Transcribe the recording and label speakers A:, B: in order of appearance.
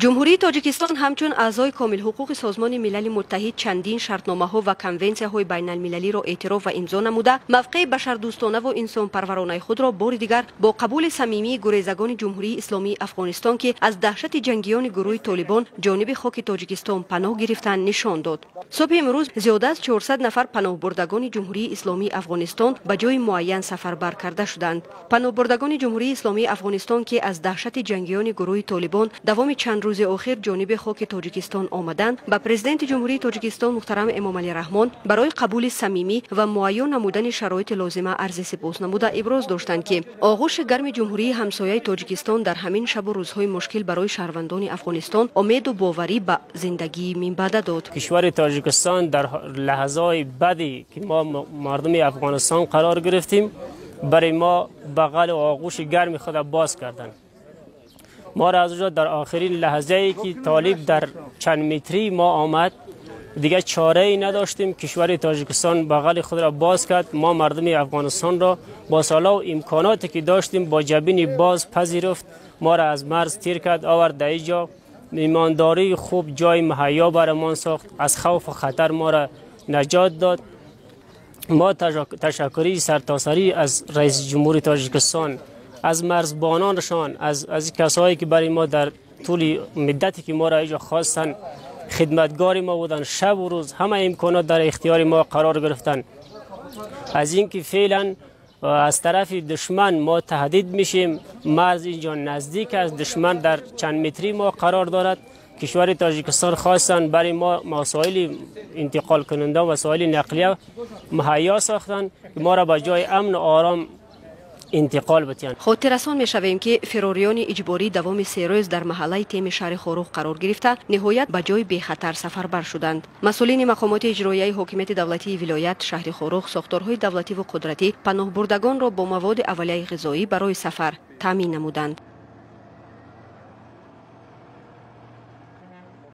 A: Ҷумҳурии Тоҷикистон ҳамчун аъзои комилҳуқуқи Созмони Милали Муттаҳид чандин шартномаҳо ва конвенсияҳои байналмилалиро эътироф ва имзо намуда, мавқеи башардӯстонаву инсонпарваронаи худро бори дигар бо қабули самимии гурезагони Ҷумҳурии Исломии Афғонистон, ки аз даҳшати ҷангиёни гурӯҳи Толибон ҷониби хоки Тоҷикистон паноҳ гирифтанд, нишон дод. Субҳи имрӯз зиёда аз 400 нафар паноҳбурдагони Ҷумҳурии Исломии Афғонистон ба ҷои муайян сафарбар карда шуданд. Паноҳбурдагони Ҷумҳурии Исломии Афғонистон, ки аз даҳшати ҷангиёни гурӯҳи Толибон давоми чанд рӯзи охир ҷониби хоки Тоҷикистон омаданд, ба Президенти Ҷумҳурии Тоҷикистон муҳтарам Эмомалӣ Раҳмон барои қабули самимӣ ва муайён намудани шароити лозима арзи сипос намуда иброз доштанд, ки оғӯши гарми ҷумҳурии ҳамсояи Тоҷикистон дар ҳамин шабу рӯзҳои мушкил барои шаҳрвандони Афғонистон умеду боварӣ ба зиндагии минбаъда дод.
B: Кишвари Тоҷикистон дар лаҳзаҳои баде ки мо мардуми Афғонистон қарор гирифтем, барои мо бағалу оғӯши гарми худа боз карданд. ما را از اونجا در آخرین لحظه ای که طالب در چند متری ما آمد، دیگه چاره ای نداشتیم. کشور تاجیکستان بغل خود را باز کرد. ما مردم افغانستان را با سالا و امکاناتی که داشتیم با جبین باز پذیرفت. ما را از مرز تیر کرد، آورد در اینجا. میمانداری خوب جای مهیا برمان ساخت، از خوف و خطر ما را نجات داد. ما تشکری سرتاسری از رئیس جمهور تاجیکستان، از مرزبانانشان، از کسایی که برای ما در طول مدتی که ما را اینجا خواستن خدمتگار ما بودن، شب و روز همه امکانات در اختیار ما قرار گرفتن. از اینکه فعلا از طرف دشمن ما تهدید میشیم، مرز اینجا نزدیک است، دشمن در چند متری ما قرار دارد. کشور تاجیکستان خواستن برای ما وسایل انتقال کننده و وسایل نقلیه مهیا ساختن که ما را به جای امن و آرام интиқол битиянд.
A: Хотиррасон мешавем, ки фирориёни иҷборӣ давоми 3 рӯз дар маҳаллаи теми шаҳри Хоруғ қарор гирифта, ниҳоят ба ҷои бехатар сафарбар шуданд. Масъулини мақомоти иҷроияи ҳокимияти давлатии вилоят, шаҳри Хоруғ, сохторҳои давлативу қудратӣ паноҳбурдагонро бо маводи аввалияи ғизоӣ барои сафар таъмин намуданд.